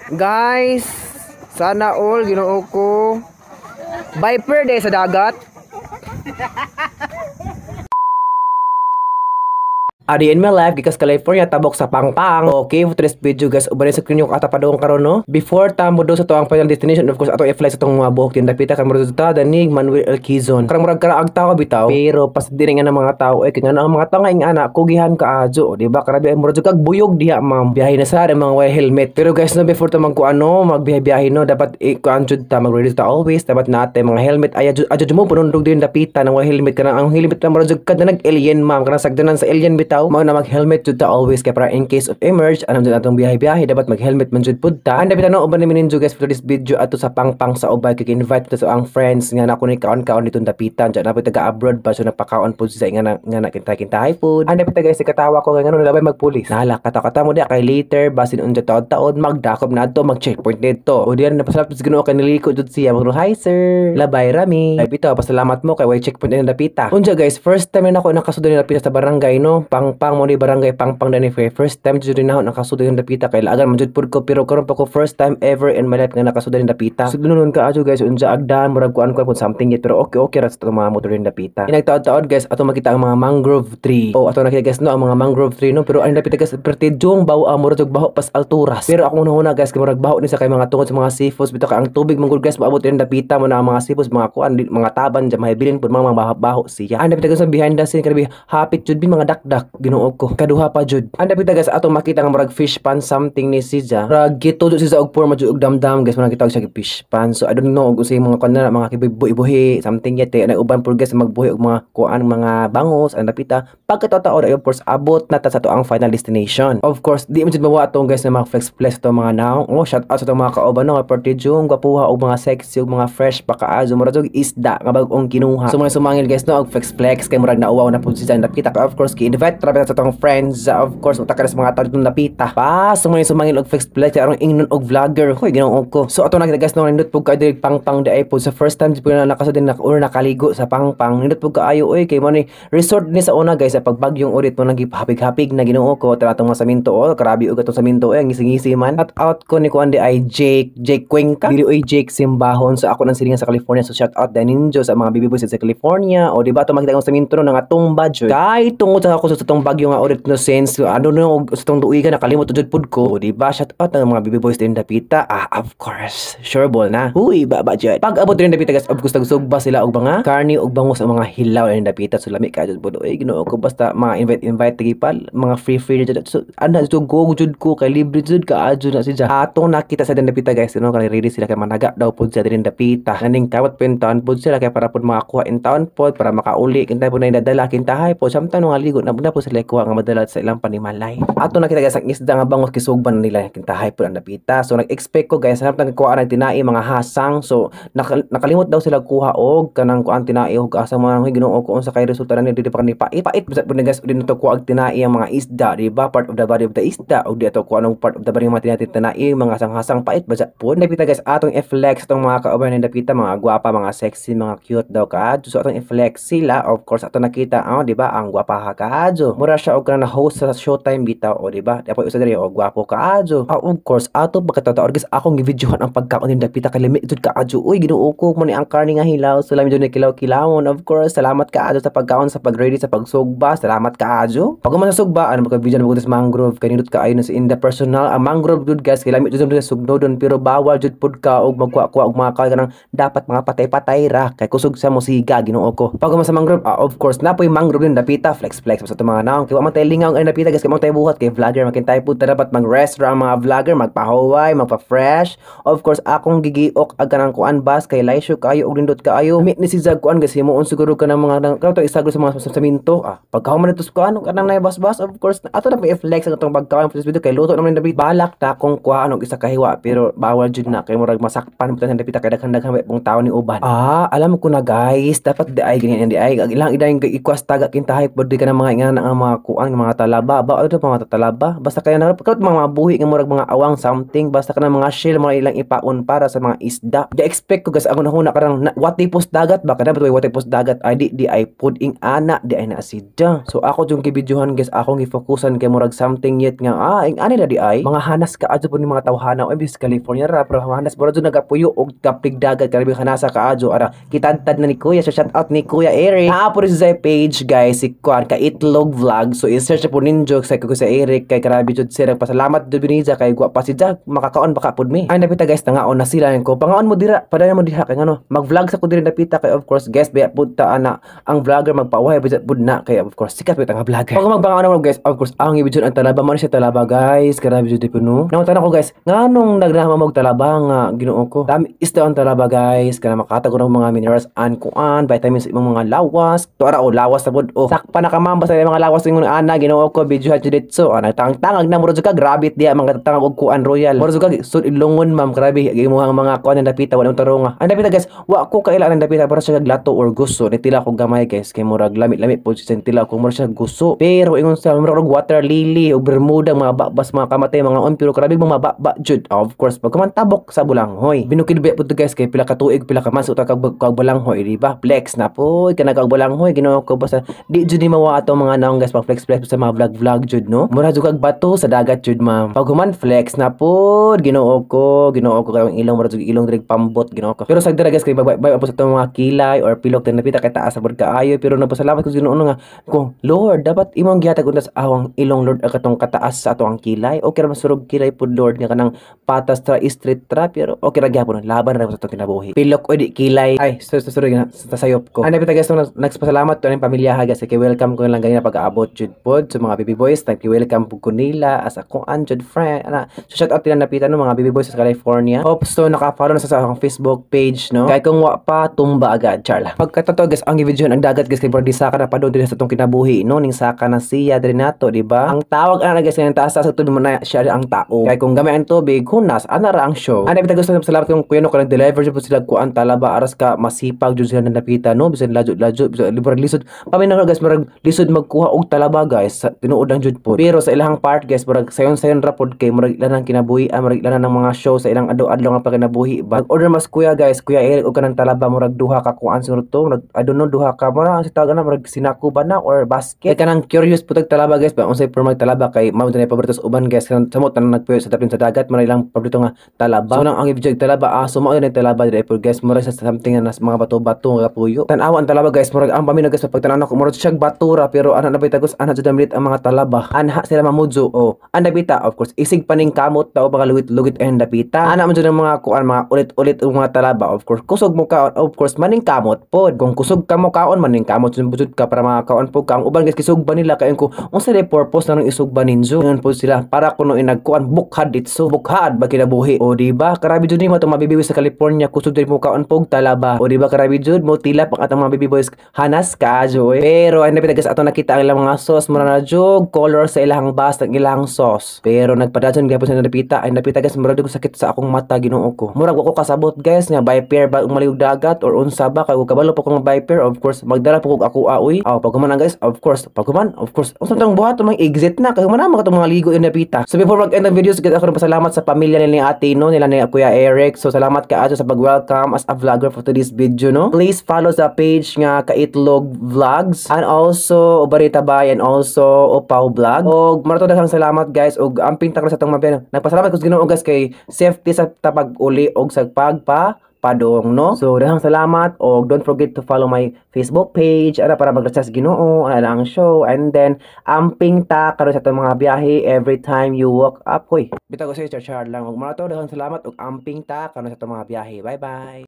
Guys, sana all, Ginoo ko. Viper day sa dagat. Adi in my life, gikas California, tabok sa Pangpang. Okay, for today's video guys, uban sa krinyo ata padung karon no. Before ta mo do sa tuang final destination, of course, ato i-fly sa tong mga buhok din dapita kan mo ta danig Manuel L. Quezon. Karang murag karaag tao bitaw, pero pas diri nga ng mga tao eh kay nga ang mga tao nga ing ana kugihan ka adyo, di ba? Karabi ay murag kag buyog diha ma'am. Biyahe na sa mga way helmet. Pero guys no, before ta magkuano, magbiyahe-biyahe no, dapat ikuan jud ta, mag-ready ta always, dapat nate mga helmet ay adyo, adyo mo punundog din dapita ng way helmet kanang ang helmet na murag kad na nag-alien ma'am, kanang sagdanan sa alien bitaw. Mao na mag-helmet jud ta always kay para in case of emerge anong jud atong biyahe-biyahe dapat mag-helmet man jud pud ta. Ang dapita no, uban ni ninyo guys for this video ato sa Pangpang sa Ubay kay invite ta sa ang friends nga nako ni kaon-kaon ditong dapitan dyan napit taga abroad ba so nagpakaon pud sa nga nga na kinta-kintahay food. Ang dapita guys katawa ko nga ngano nalabay magpulis. Nala kata-kata mo di kay later basin unja taod-taod magdakop na adto mag checkpoint didto. O diyan napasalamat sa Ginoo kay niliko jud siya mag hi sir. Labay rami. Ay bitaw pasalamat mo kay way checkpoint din dapita. Unja guys, first time na ako nakasud din dapita sa barangay no. Pangpang mo ni barangay Pangpang dani first time jud din ako nakasud din dapita kay laagan man jud pud ko pero karon pa ko first time ever in my life nga nakasud din dapita. So dunon ka adyo guys unja agdan murag kuan kuan pud something yet pero okay okay ra sa mga motor din dapita. Inagtaod-taod guys ato makita ang mga mangrove tree. O ato nakita guys no ang mga mangrove tree no pero ang dapita guys pertidjong bawo murag jud baho pas alturas. Pero akong nahuna guys kay murag baho ni sa kay mga tungod sa mga seafoods bitaw kay ang tubig manggod guys maabot din dapita mo na ang mga seafoods mga kuan mga taban dyan mahibilin pud mga baho siya. Ang dapita guys behind the scene kay hapit jud bin mga dakdak Ginoo ko. Kaduha pa jud. Ang dapita guys atong makita nga murag fish pan something ni siya. Murag gito jud siya og forma jud og damdam guys murag gitawag siya fish pan. So I don't know og unsay mga kuan na mga kibuhi-buhi something yet eh. Uban pud guys magbuhi og mga kuan mga bangos ang dapita. Pagkatao-tao of course abot na ta sa to ang final destination. Of course di man jud mawa atong guys na mga flex flex to mga naong. Oh shout out sa tong mga kauban no partidjong gwapuha og mga sexy og mga fresh pa kaayo murag jud isda nga bag-ong kinuha. So mga sumangil guys no og flex flex kay murag nauwaw na pud siya ang dapita. Of course ki-invite ra sa tong friends of course utak sa mga tao ditong dapita. Pa so mga sumangil og flex flex aron ingnon og vlogger hoy Ginoo ko. So ato nakita guys no nindot pud kaayo diri Pangpang di ay pud sa first time pud na nakasud din na nakaligo sa Pangpang nindot pud kaayo oy kay mo ni resort ni sa una guys sa pagbagyong ulit mo nang gipahapig-hapig na Ginoo ko tara atong mga saminto oh grabe og atong saminto eh ngisi-ngisi man. At out ko ni kuan di ay Jake Jake Cuenca dili oy Jake Simbahon sa ako nang silingan sa California so shout out din ninyo sa mga baby boys sa California o di ba ato makita ang saminto no nga tumba jud kay tungod sa ako sa tong bagyo nga ulit no since ano no sa tong tuigan nakalimot jud pud ko o di ba shout out ang mga baby boys din dapita ah of course sure ball na huy baba jud pag abot din dapita guys of course nagsugba sila og mga karni og bangos ang mga hilaw din dapita so lami ka jud pud oy Ginoo ko basta mga invite invite tagi pal mga free free jud so ana jud go jud ko kay libre jud ka adyo na siya atong nakita sa din dapita guys no kay ready sila kay managa daw pud sila din dapita naning kawat pud taon pud sila kay para pud makakuha in taon pod para makauli kintay pud na dadala kintahay pod samtang nga ligo na pud sila kuha nga madala sa ilang panimalay. Ato nakita guys ang isda nga bangos kisugban nila kintahay pud ang dapita so nag-expect ko guys samtang kuha ng tinai mga hasang so nakalimot daw sila kuha og kanang kuan tinai og asa man ang Ginoo ko unsa kay resulta na dili pa kani pait pait basta pud guys din to kuha og tinai ang mga isda di ba part of the body of the isda og di ato kuha og part of the body mga tinai tinai mga hasang-hasang pait basta pud dapita guys atong i-flex atong mga kauban ng dapita mga gwapa mga sexy mga cute daw kaadyo so atong i-flex sila of course ato nakita oh di ba ang gwapa ha kaadyo mura siya og kanang host sa Showtime bitaw o di ba di usa diri og gwapo kaadyo ah, of course ato pagkatataor guys akong givideohan ang pagkaon ning dapita kay lami jud kaadyo uy Ginoo ko mo ni ang karne nga hilaw so lami jud ni kilaw-kilawon of course salamat kaadyo sa pagkaon sa pag-ready sa pagsugba salamat kaadyo pag man sa sugba ano maka video na sa mangrove kay nindot kaayo na sa in the personal ang mangrove jud guys kay lami jud sa sugno don pero bawal jud pud ka og magkuha-kuha og mga kahoy kanang dapat mga patay-patay ra kay kusog sa musiga Ginoo ko pag man sa mangrove ah, of course napoy mangrove din dapita flex flex sa mga naong kay wa man tay lingaw ang dapita guys kay mo tay buhat kay vlogger makintay pud ta dapat mag-rest ra ang mga vlogger magpahuway magpa-fresh of course akong gigiok ag kanang kuan bas kay laisyo kaayo og nindot kaayo mi ni si Zag kuan guys himuon siguro ka ng mga kanang to isagro sa mga saminto ah pagkahuman nito sa kuan kanang nay bas-bas of course ato na i-flex ang atong pagkaon for this video kay luto naman dapit balak ta kung kuhaan og isa ka hiwa pero bawal jud na kay murag masakpan pud sa dapita kay daghan-daghan pong tawo ni uban ah alam ko na guys dapat di ay ganyan di ay ang ilang idayon kay ikwas taga kintahay pud di ka ng mga ingana ang mga kuan, mga talaba ba, ano mga talaba, basta kaya na karot mga buhi nga murag mga awang something, basta kanang mga shell mga ilang ipaon para sa mga isda. Ga-expect ko, guys, ako nahuna karang na, watipos dagat ba kada ba, watipos dagat ay di ay pud ing ana di ay na sida. So ako jung gibidyohan, guys, akong gifokusan kay murag something yet nga ing ani na di ay mga hanas ka adyo po ni mga tawhana oy, bis California ra pero hanas bro jud nagapuyo og kapig dagat, karabi hanasa ka adyo ara kitadtad na ni Kuya. So shout out ni Kuya Eric. Naa po rin sa page, guys, si Kuan Ka Itlog Vlog. So i-search po ninyo sa ko sa Eric kay karabi jud sir. Pasalamat jud niya kay gwa pa si Jack makakaon baka pud mi. Ay napita, guys, nangaon na sila ko pangaon mo dira, padayon mo diha kay ngano mag-vlog sa ko diri napita kay of course guest ba pud ta ana ang vlogger, magpaway pud na kay of course sikat pud ang vlogger. Pag magpangaon mo, guys, of course ang ibidyon ang talaba man siya, talaba, guys, karabi jud puno. Nangutan ako, guys, nganong nagnama mo talaba nga Ginoo ko. Dami isda ang talaba, guys, kana makatag og mga minerals and kuan vitamins sa imong mga lawas. To ara o lawas na pud o. Sakpa na ka, ma'am, basta yung mga lawas ingon ana, Ginoo ko, video jud ditso. Ana tangtangag na muro jud ka grabit diya mga tangag og kuan royal. Muro jud ka sud ilongon, ma'am, grabe imuhang mga kuan na dapita wala tarunga. Ang dapita, guys, wa ko kaila ang dapita para siya glato or gusto. Nitila ko gamay, guys, kay murag lami-lami pud siya tila ko murag siya gusto. Pero ingon sa murag water lily o bermuda, mga babas, mga kamatay mga on, pero grabe mga baba jud. Of course pag kumantabok sa bulanghoy. Binukid ba pud, guys, kay pila ka tuig, pila ka months uta kag kag balanghoy, di ba? Flex na po kana kag balanghoy, Ginoo ko, basta di jud ni mawa ato mga naong, guys, pag flex flex sa mga vlog vlog jud, no? Mura jud kag bato sa dagat jud, ma'am. Pag human flex na pod, Ginoo ko, Ginoo ko, kay ilong mura jud ilong diri pambot, Ginoo ko. Pero sa dira, guys, kay bay bay po sa atong mga kilay or pilok din napita kay taas sa pod kaayo, pero nagpasalamat ko sa Ginoo nga kung Lord dapat imong gihatag unta sa awang ilong, Lord, ang katong kataas sa ato ang kilay. Okay ra masurog kilay pud, Lord, nga kanang patas tra street tra, pero okay ra gyapon, laban ra sa atong kinabuhi. Pilok o di kilay. Ay, sorry, sorry, sa sayop ko. Ay napita, guys, no, nagpasalamat to ang pamilya ha, guys, kay welcome ko lang ganina pag-aabot jud pod sa mga baby boys, nag-welcome pud ko nila as akong jud friend ana. So shout out nila napita, no, mga baby boys sa California. Hope so naka-follow na sa akong Facebook page, no, kay kung wa pa, tumba agad charla. Pagkatotoo, guys, ang video ang dagat, guys, kay di saka na pa doon sa atong kinabuhi, no, ning saka na siya diri nato, di ba? Ang tawag ana, guys, ng taas sa tubig mo na siya ang tao kay kung gamay ang tubig, hunas ana ra ang show. Ana napita, gusto salamat kong kuya, no, kanang deliver jud po sila kuan talaba, aras ka masipag jud sila napita, no, bisan ladyo-ladyo, bisan libre lisod paminaw, guys, murag lisod magkuha og talaba, guys, sa tinuod lang jud pod. Pero sa ilang part, guys, murag sayon-sayon ra pod kay murag ilan ang kinabuhi, murag ilan ng mga show sa ilang adlaw-adlaw nga pagkinabuhi ba. Order mas kuya, guys, Kuya Eric, og kanang talaba, murag duha ka kuan siguro to, murag I don't know, duha ka mura sa tawag ana, murag sinako ba na or basket. Kay kanang curious pud tag talaba, guys ba, unsay porma talaba, kay mao na paborito sa uban, guys, kanang samot tanang nagpuyo sa tapin sa dagat mura ilang paborito nga talaba. So nang ang video talaba, so mao na talaba dire pod, guys, murag sa something nga nas mga bato-bato nga puyo. Tan-awa ang talaba, guys, murag ang paminaw, guys, pagtan-aw ko murag siya batura, pero ana na tagos ana jud ang ang mga talaba. Anha sila mamudyo o ang dapita, of course isig paning kamot tao baka lugit-lugit ang dapita. Ana man jud ang mga kuan, mga ulit-ulit ang mga talaba. Of course kusog mo kaon, of course maning kamot pod. Kung kusog ka mo kaon, maning kamot jud ka para makakaon pod ka. Ang uban, guys, kisugba nila kay ko unsa day purpose na nang isugba ninyo? Ingon pod sila para kuno inagkuan bukhad ditso, bukhad ba kinabuhi o di ba? Karabi jud nimo atong mabibiwi sa California, kusog diri mo kaon pog talaba o di ba? Karabi jud mo tilap ang atong mga baby boys, hanas kaayo eh. Pero ay napita, guys, ato nakita ang ilang mga sauce, mura na jug color sa ilang bas ang ilang sauce, pero nagpadayon gyapon sa napita. Ay napita, guys, murag ko sakit sa akong mata, Ginoo ko. Murag wa ko kasabot, guys, nga by pair ba umalig dagat or unsa ba, kay kabalo pa ko nga by pair. Of course magdala po kog ako aoy aw pag human, guys, of course pag human, of course unsa tong buhat mang exit na kay human na mga tong mga ligo in napita. So before mag end ang videos, guys, ako pasalamat sa pamilya nila ni Ate, no, nila ni Kuya Eric. So salamat kaayo sa pag-welcome as a vlogger for today's video, no. Please follow sa page nga Kaitlog Vlogs and also Ubarita Bay and also Upaw Vlog. Og marato daghang salamat, guys, og amping taklo sa atong mabiyan. Nagpasalamat ko sa Ginoo, guys, kay safety sa tapag uli og sa pagpa padong, no. So daghang salamat og don't forget to follow my Facebook page ana para magrasya sa Ginoo ana ang show, and then amping ta karon sa atong mga biyahe every time you walk up. Hoy, bitaw ko sa char lang og marato daghang salamat og amping ta karon sa atong mga biyahe. Bye bye.